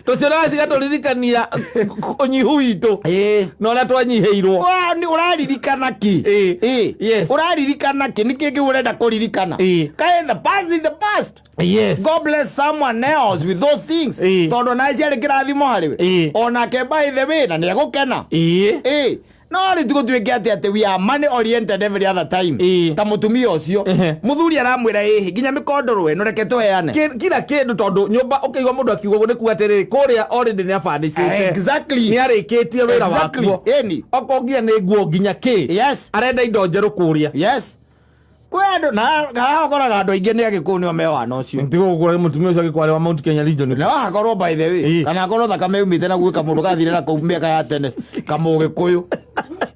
Tũcionaga cigatũririkania ũnyihu witũ na ũrĩa twanyihĩirwo. Nĩ ũraririkana kĩ? Ũraririkana kĩ? Nĩ kĩ kĩu ũrenda kũririkana? Kaĩ the past is the past. God bless someone else with those things. Tondũ nawe ciarĩ kĩrathimo harĩ we. Onake by the way na nĩ egũkena. No rĩ, tũgũtuĩke atĩ we are money oriented every other time. Ta mũtumia ũcio, mũthuri aramwĩra ĩhĩ nginya mĩkondoro ĩno reke tũheane. Kila kĩndũ, tondũ nyũmba ũkĩigua mũndũ akiuga ũguo nĩ kuga atĩrĩrĩ, kũrĩa already nĩ abanicĩte. Nĩ arĩkĩtie wĩra wakuo. Okorwo nginya nĩ nguo, nginya kĩ, arenda indo njerũ kũrĩa. Yes, kwĩ andũ na haha ũkoraga andũ aingĩ nĩ agĩkũyũ nĩo me wana ũcio. Tigo gũkũra mũtumia ũcio agĩkwarĩ wa Mount Kenya region. No hakorwo by the way, kana akorwo thakame yumĩte na gwĩka mũndũ gathire na kũu mĩaka ya tene, kamũgĩkũyũ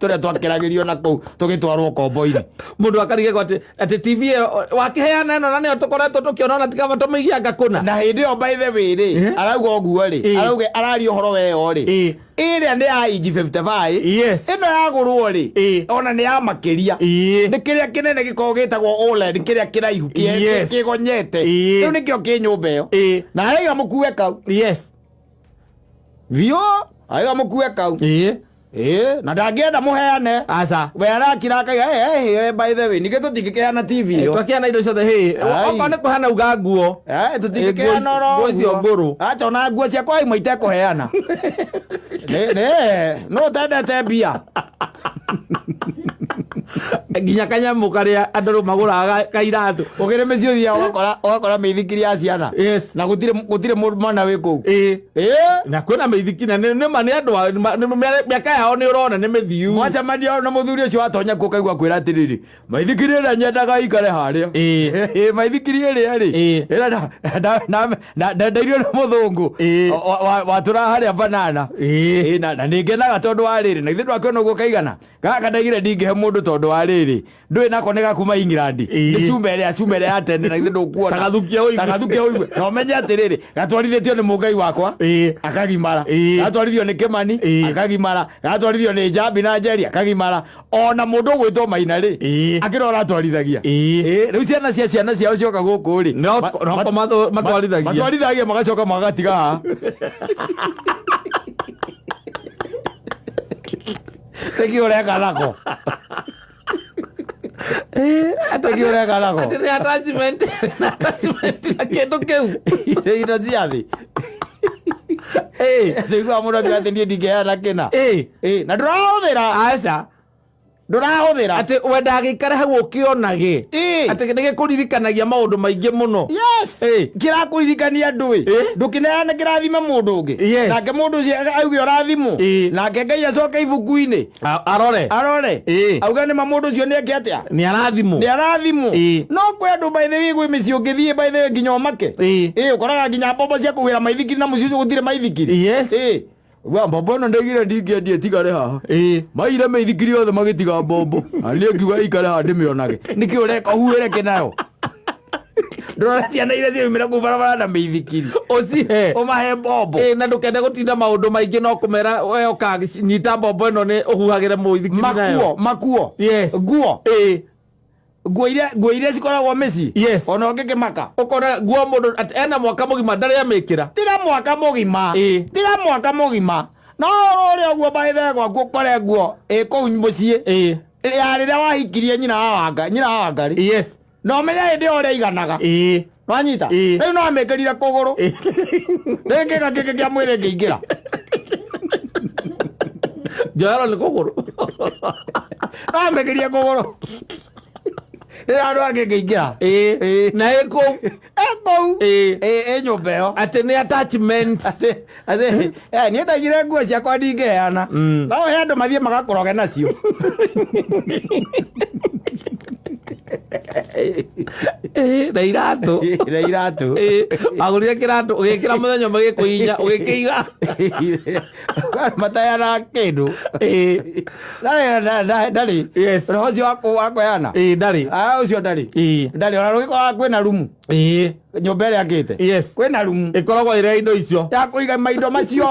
tũrĩa twakĩragĩrio na kũu tũgĩtwarwo kombo-inĩ. Mũndũ akarigagwo atĩ TV ĩyo wakĩheana ĩno na nĩyo tũkoretwo tũkĩona, ona tikaba tũmĩigianga kũna. Na hĩndĩ ĩyo by the way rĩ, arauga ũguo rĩ, arauga araria ũhoro weyo rĩ, ĩrĩa nĩ ya inji 55. Ĩno yagũrwo rĩ, ona nĩ ya makĩria. Nĩ kĩrĩa kĩnene gĩkoragwo gĩtagwo OLED, kĩrĩa kĩraihu kĩgonyete. Rĩu nĩkĩo kĩ nyũmba ĩyo. Na araiga mũkue kau. Biũ araiga mũkue kau. Ĩĩ, na ndangĩenda mũheane. Aca. We arakira akaiga, "Eh, eh, eh, by the way, ningĩ tũtingĩkĩheana TV ĩyo." Twakĩana indo ciothe hĩ. Okorwo nĩ kũheana uga nguo. Tũtingĩkĩheana oro Nguo icio ũguo. ngũrũ. Acha, ona nguo ciakwa imwe itekũheana. Nĩ no ũtendete mbia. Nginya kanyamũ karĩa andũ rĩu magũraga ka iratũ. Ũkĩrĩ mĩciĩ ũthiaga ũgakora mĩithikiri ya ciana. Na gũtirĩ mũndũ mwana wĩ kũu. Na kwĩna mĩithikiri na nĩ ma nĩ andũ mĩaka yao nĩ ũrona nĩ mĩthiu. Mwacemania na mũthuri ũcio, watonya kuo kaigua kwĩra atĩrĩrĩ, maithikiri ĩrĩa nyendaga ikare harĩa. Maithikiri ĩrĩa rĩ, ĩrĩa ndendeirio nĩ mũthũngũ watũraga harĩa banana. Na nĩ ngenaga tondũ wa rĩrĩ, na ithuĩ ndwakĩona ũguo kaigana gaka ndaigire ndingĩhe mũndũ tondũ wa rĩrĩ, ndũĩ nako nĩ gakuma England. Nĩ cuma ĩrĩa ya tene, na ithuĩ ndũkuona. Tagathukia ũigue. Tagathukia ũigue na ũmenye atĩrĩrĩ, gatwarithĩtio nĩ mũngai wakwa akagimara. Gatwarithio nĩ Kĩmani akagimara, gatwarithio nĩ Njambi na Njeri akagimara, ona mũndũ ũgwĩtwo Maina rĩ, akĩrĩ ũratwarithagia. Rĩu ciana cia ciana ciao cioka gũkũ rĩ, Noko matwarithagia. Matwarithagia magacoka magatiga haha. Nĩkĩ ũreka nako? Nĩkĩ ũreka nako? Atĩ nĩ attachment na attachment na kĩndũ kĩu. Indo cia thĩ. Tũiguaga mũndũ akiuga atĩ niĩ ndingĩheana kĩna. Na ndũrahũthĩra. Aca. Ndũrahũthĩra. Atĩ wendaga gĩikare hau ũkĩonage. Atĩ nĩ gĩkũririkanagia maũndũ maingĩ mũno. Kĩrakũririkania ndũĩ. Ndũkĩneane kĩrathime mũndũ ũngĩ. Nake mũndũ ũcio auge ũrathimwo. Nake Ngai acoke ibuku-inĩ. Arore. Arore. Auge nĩma mũndũ ũcio nĩ eke atĩa? Nĩ arathimwo. Nĩ arathimwo. No kwĩ andũ by the way, gwĩ mĩciĩ ũngĩthiĩ by the way nginya ũmake. Ũkoraga nginya mbombo cia kũgĩra maithikiri na mũciĩ ũcio gũtirĩ maithikiri. Wa mbombo ĩno ndaigire ndingĩendia ĩtigare haha. Maire mĩithikiri yothe magĩtiga mbombo. Na niĩ ngiuga ĩikare haha ndĩmĩonage. Nĩkĩ ũreka ũhuĩre kĩnayo? Ndũrona ciana iria ciaumĩra kũu barabara na mĩithikiri. Ũcihe. Ũmahe mbombo. Na ndũkende gũtinda maũndũ maingĩ, no kũmera we ũka nyita mbombo ĩno nĩ ũhuhagĩre mũithikiri nayo. Makuo, makuo. Nguo. Nguo iria cikoragwo mĩciĩ. Ona ũngĩkĩmaka. Ũkona nguo mũndũ atĩ ena mwaka mũgima ndarĩ amĩkĩra. Tiga mwaka mũgima. Tiga mwaka mũgima. No ũrĩa ũguo by the way gwaku ũkore nguo ĩ kũu mũciĩ. Ya rĩrĩa wahikirie nyina wa Wanga, nyina wa Wangari. Na ũmenye hĩndĩ ĩyo ũrĩa iganaga. Nwanyita? Ĩĩ. Rĩu no amĩkĩrire kũgũrũ. Rĩu kĩga kĩngĩ kĩa mwĩrĩ ngĩingĩra. Njohero nĩ kũgũrũ. No amĩkĩrire kũgũrũ. Rĩrĩa andũ angĩ ngĩingĩra. Ĩĩ. Na ĩ kũu. Ĩ kũu. Ĩĩ. Ĩ ĩ nyũmba ĩyo. Atĩ nĩ attachment. Atĩ atĩ eh, niĩ ndaigire nguo ciakwa ndingĩheana. No he andũ mathiĩ magakũroge nacio. Ĩĩ, na iratũ. Na iratũ. Ĩĩ, wagũrire kĩratũ ũgĩkĩra mũthenya ũmwe gĩkũhinya ũgĩkĩiga. Mataheanaga kĩndũ. Ĩĩ. Ndarĩ ndarĩ. Yes. Roho ũcio wa kũ- wa kũheana. Ĩĩ, ndarĩ. Ah, ũcio ndarĩ. Ĩĩ. Ndarĩ ona rũgĩkoraga kwĩna rumu. Ĩĩ. Nyũmba ĩrĩa akĩte. Yes. Kwĩna rumu. Ĩkoragwo ĩrĩa indo icio. Ya kũiga maindo macio.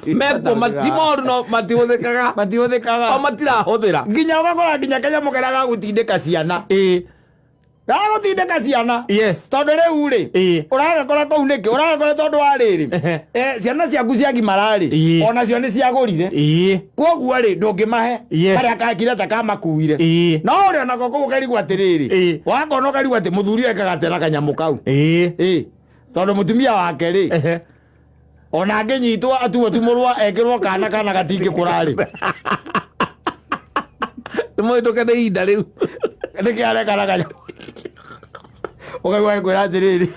Mekuo ti moru no matihũthĩkaga. Matihũthĩkaga. O matirahũthĩra. Nginya ũgakora nginya kanyamũ karĩa ga gũtindĩka ciana. Ĩĩ. Gagũtindĩka ciana. Yes. Tondũ rĩu rĩ. Ĩĩ. Ũragakora kũu nĩkĩ? Ũragakora tondũ wa rĩrĩ. Ehe. Eh, ciana ciaku ciagimara rĩ. Ĩĩ. Onacio nĩ ciagũrire. Ĩĩ. Koguo rĩ ndũngĩmahe. Yes. Karĩa kakire ta kamakuire. Ĩĩ. No ũrĩ onako kũu ũkarigwo atĩrĩrĩ. Ĩĩ. Wakona ũkarigwo atĩ mũthuri ũyũ ekaga atĩa na kanyamũ kau. Ĩĩ. Ĩĩ. Tondũ mũtumia wake rĩ. Ehe. Ona angĩnyitwo atuo tu mũrwa ekĩrwo kana kana gatingĩkũra rĩ. Nĩ mũhĩtũke nĩ ihinda rĩu. Nĩkĩ areka na kanyamũ. Ũkaigua agĩkwĩra atĩrĩrĩ.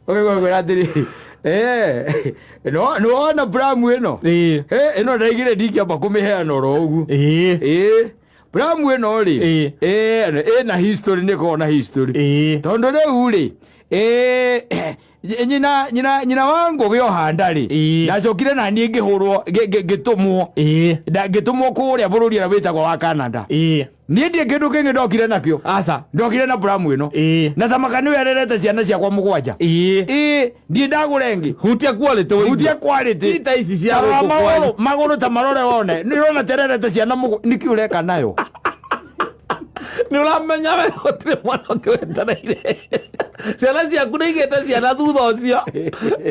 Ũkaigua agĩkwĩra atĩrĩrĩ. Eh, no nĩwona pramu ĩno. Ĩĩ. Eh, ĩno ndaigire ndingĩamba kũmĩheana oro ũguo. Ĩĩ. Ĩĩ. Pramu ĩno rĩ. Ĩĩ. Ĩĩ, ĩna history nĩ ĩkoragwo na history. Ĩĩ. Tondũ rĩu rĩ, ĩĩ, nyina nyina nyina wa Ngũgĩ Ohanda rĩ, Ĩĩ. ndacokire na niĩ ngĩhũrwo ngĩtũmwo. Ĩĩ. Ngĩtũmwo kũrĩa bũrũri ũrĩa wĩtagwo wa Canada. Ĩĩ. Niĩ ndirĩ kĩndũ kĩngĩ ndokire nakĩo. Aca. Ndokire na pramu ĩno. Ĩĩ. Na thamaka nĩwe arerete ciana ciakwa mũgwanja. Ĩĩ. Ĩĩ, ndirĩ ndagũra ĩngĩ. Hutia quality ũigue. Hutia quality. Ti ta ici cia Tarora gũkũ magũrũ, kwanyu. magũrũ ta marore wone. Nĩ ũrona tererete ciana mũgwanja. Nĩkĩ ũreka nayo? Nĩ ũramenya we gũtirĩ mwana ũngĩ wetereire. Ciana ciaku nĩ igĩte ciana thutha ũcio.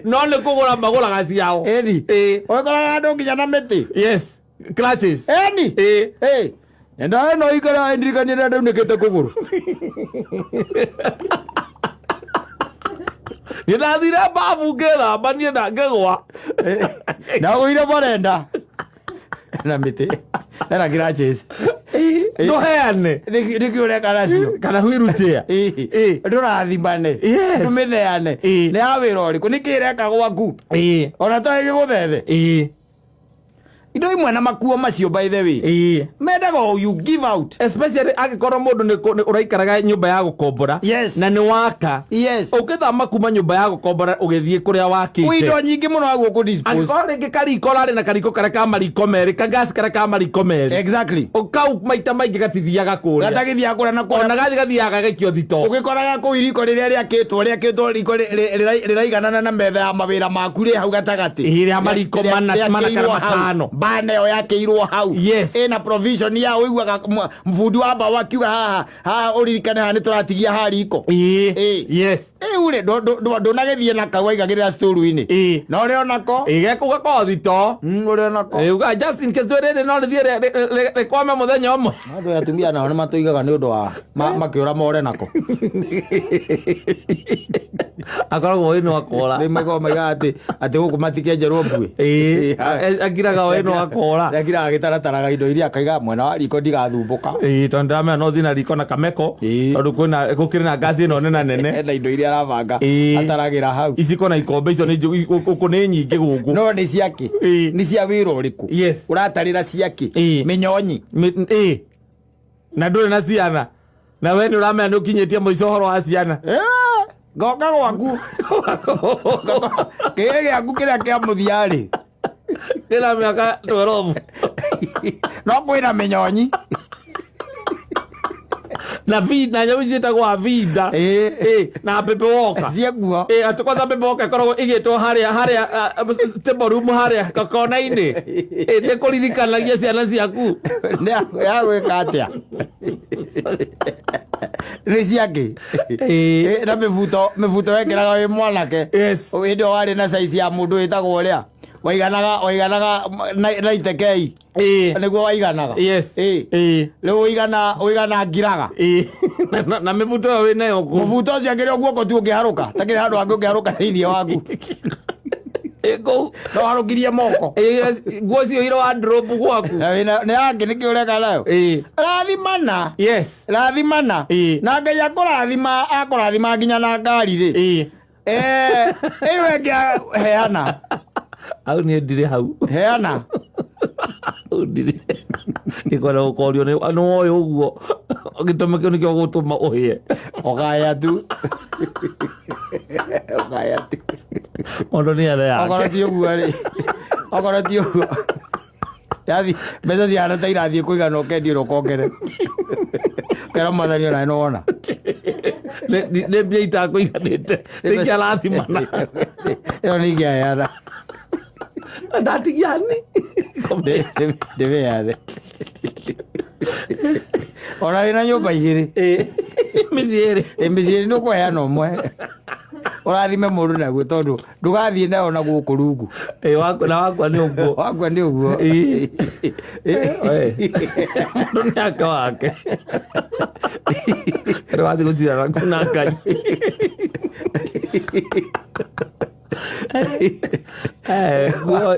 No nĩ kũgũra magũraga ciao. Ĩni. Ĩĩ. Ũgĩkoraga andũ nginya na mĩtĩ. Yes. Clutches. Ĩni. Ĩĩ. Ĩĩ. Nenda ĩno ikara ndirikanie rĩrĩa ndaunĩkĩte kũgũrũ. Niĩ ndathire babu ngĩthamba niĩ na ngĩgũa. Ndagũire barenda. Na mĩtĩ. Ena crutches. Ndũheane. Nĩkĩ ũreka nacio? Kana wheelchair. Ĩĩ. Ndũrathimane. Yes. Ndũmĩneane. Ĩĩ. Nĩ ya wĩra ũrĩkũ? Nĩkĩ ĩreka gwaku? Ĩĩ. Ona to ĩgĩgũthethe. Ĩĩ. Indo imwe na makuo macio by the way. Ĩĩ. Mendaga o you give out. Especially angĩkorwo mũndũ nĩ nĩ ũraikaraga nyũmba ya gũkombora. Yes. Na nĩ waka. Yes. Ũngĩthama kuma nyũmba ya gũkombora ũgĩthiĩ kũrĩa Kwĩ wakĩte. indo nyingĩ mũno wa gũkũ dispose. Angĩkorwo rĩngĩ kariko ũrarĩ na kariko karĩa ka mariko merĩ, kangasi karĩa ka mariko merĩ. Exactly. Kau maita maingĩ gatithiaga kũrĩa. Gatagĩthiaga kũrĩa na kũrĩa. Ona gathi gathiaga gagaikio thito. Ũgĩkoraga kũu iriko rĩrĩa rĩakĩtwo rĩakĩtwo riko rĩraiganana na metha ya mawĩra maku rĩ hau gatagatĩ. Ĩĩ, rĩa mariko mana- mana kana Rĩakĩirwo hau. matano. Bana ĩyo yakĩirwo hau. Yes. Ĩna provision ya ũiguaga mũbundi wa mbaũ akiuga haha haha ũririkane haha nĩtũratigia ha riko. Ĩĩ. Ĩĩ. Yes. Rĩu rĩ ndũnagĩthiĩ na kau waigagĩrĩra sturu-inĩ. Ĩĩ. Na ũrĩ onako. Ĩĩ gekũu gakoragwo thito. Ũrĩ onako. Ĩĩ, uga just in case rĩrĩ no rĩthiĩ rĩkwame mũthenya ũmwe. Andũ atumia nao nĩ matũigaga nĩ ũndũ wa makĩũra more nako. Akoragwo ĩ no akora. Rĩu maigua maigaga atĩ atĩ gũkũ matikenjerwo mbuĩ. Ĩĩ. Akiraga o ĩno akora. Akiraga agĩtarataraga indo iria akaiga mwena wa riko ndigathumbũka. Ĩĩ, tondũ ndĩramenya no ũthiĩ na riko na kameko. Ĩĩ. Tondũ kwĩna gũkĩrĩ na ngaci ĩno nene nene. Ena indo iria arabanga Ĩĩ. ataragĩra hau. Iciko na ikombe icio nĩ gũkũ nĩ nyingĩ gũkũ. No nĩ ciakĩ? Ĩĩ. Nĩ cia wĩra ũrĩkũ? Yes. Ũratarĩra ciakĩ? Ĩĩ. Mĩnyonyi. Ĩĩ. Na ndũrĩ na ciana. Na we nĩ ũramenya nĩ ũkinyĩtie mũico ũhoro wa ciana. Ngoka gwaku. Kĩĩ gĩaku kĩrĩa kĩa mũthia rĩ. Kĩna mĩaka 12. No kwĩna mĩnyonyi. Na na nyamũ ici ciĩtagwo abinda. Ĩĩ. Ĩĩ, na pepe woka. Ciekuo. Ĩĩ, atĩ kwanza pepe woka ĩkoragwo ĩigĩtwo harĩa harĩa table room harĩa kona-inĩ. Ĩĩ, nĩ kũririkanagia ciana ciaku. Nĩ ya gwĩka atĩa? Nĩ ciakĩ? Ĩĩ. Na mĩbuto mĩbuto wekĩraga wĩ mwanake. Yes. Hĩndĩ ĩyo warĩ na size ya mũndũ wĩtagwo ũrĩa. Waiganaga waiganaga na itekei. Nĩguo waiganaga. Yes. Ĩĩ. Rĩu ũigana ũigana ngiraga. Ĩĩ. Na mĩbuto ĩyo wĩ nayo kũu. Mũbuto ũcio akĩrĩ o guoko tu ũngĩharũka. Takĩrĩ handũ hangĩ ũngĩharũka thĩinĩ waku. Ĩĩ kũu. No harũkirie moko. Ĩĩ, nguo cio wardrobe gwaku. Na wĩna nĩ yangĩ nĩkĩ ũreka nayo? Ĩĩ. Rathimana. Yes. Rathimana. Ĩĩ. Na Ngai akũrathima akũrathima nginya na ngari rĩ. Ĩĩ. Ĩyo ĩngĩ heana. Hau niĩ ndirĩ hau. Heana. Hau ndirĩ. Nĩkwenda gũkorio nĩ woĩ ũguo. Gĩtũmi kĩu nĩkĩo gũtũma ũhĩe. Ũkaya tu. Ũkaya tu. Mũndũ nĩ ethe yake. Okorwo ti ũguo rĩ. Okorwo ti ũguo. Yathi mbeca cihana ta irathiĩ kũigana ũkendia ũkongere. Kera mwathani ona nĩ wona. Nĩ mbia itakũiganĩte. Nĩkĩ arathimana. Ĩyo nĩ ingĩaheana. Ndatigia nĩ. Ndĩmĩheane. Ona wĩna nyũmba igĩrĩ. Mĩciĩ ĩrĩ. Mĩciĩ ĩrĩ nĩ ũkũheana ũmwe. Ũrathime mũndũ naguo tondũ ndũgathiĩ nayo na gũkũ rungu. Na wakwa nĩ ũguo. Wakwa nĩ ũguo. Mũndũ nĩ ake wake. Rĩu wathiĩ gũcirana na Ngai.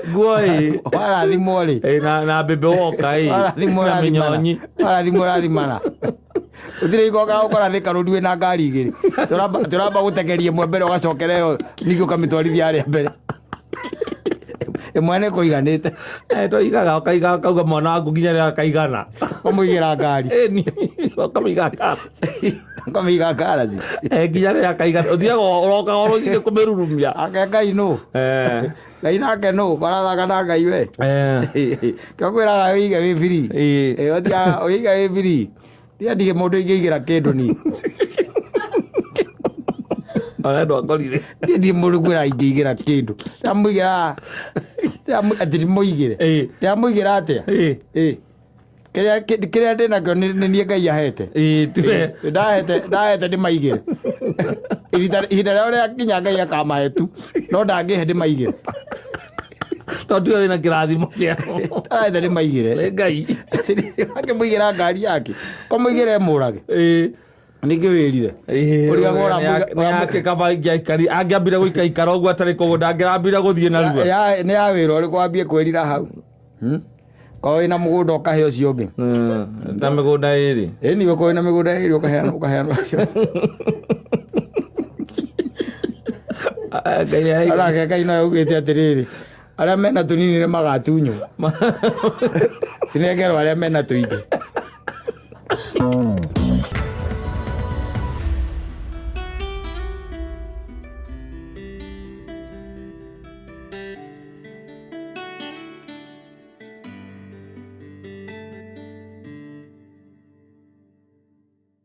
Nguo ĩ. Warathimwo rĩ. Na mbembe woka ĩ. Warathimwo Na ũrathimana. mĩnyonyi. Warathimwo ũrathimana. Gũtirĩ hingo ũgakora Thika Road wĩna ngari igĩrĩ. Tũramba gũtekeria ĩmwe mbere ũgacokera ĩyo ningĩ ũkamĩtwarithia harĩa mbere. Ĩmwe nĩ kũiganĩte. Tũigaga ũkaiga ũkauga mwana waku nginya rĩrĩa akaigana. Ũmũigĩra ngari. Ĩni, ũkamĩiga ngari. Ũkamĩiga ngaraci. Nginya rĩrĩa akaigana. Ũthiaga ũrokaga o rũcinĩ kũmĩrurumia. Ake Ngai nũ? Ngai nake nũ? Ũrathaka na Ngai we. Kĩo kwĩraga ũige wĩ free. Ũtiga ũige wĩ free. Tiga ndirĩ mũndũ ingĩigĩra kĩndũ niĩ. Ona ndwakorire. Niĩ ndirĩ mũndũ kwĩra ingĩigĩra kĩndũ. Ndĩramũigĩra atĩ ndimũigĩre. Ndĩramũigĩra atĩa? Kĩrĩa ndĩnakĩo nĩ niĩ Ngai ahete. Ndahete ndahete ndĩmaigĩre. Ihinda rĩao rĩakinya Ngai akamahe tu. No ndangĩhe ndĩmaigĩre. Tondũ tiwe wĩna kĩrathimo kĩao. Arahete ndĩmaigĩre. Nĩ Ngai. Akĩmũigĩra ngari yake. Kamũigĩre mũrage. Ningĩ wĩrire. Ũrigagwo Nĩ kaba angĩambire gũikaikara ũguo atarĩ kũgũ ndangĩrambire gũthiĩ narua. Nĩ ya wĩra ũrĩkũ wambie kwĩrira hau. Korwo wĩna mũgũnda ũkahe ũcio ũngĩ. Na mĩgũnda ĩrĩ. Ĩni ũkorwo wĩna mĩgũnda ĩrĩ ũkaheana ũkaheana ũcio. Onake Ngai no augĩte atĩrĩrĩ, arĩa mena tũnini nĩ magatunywo. Cinengerwo arĩa mena tũingĩ.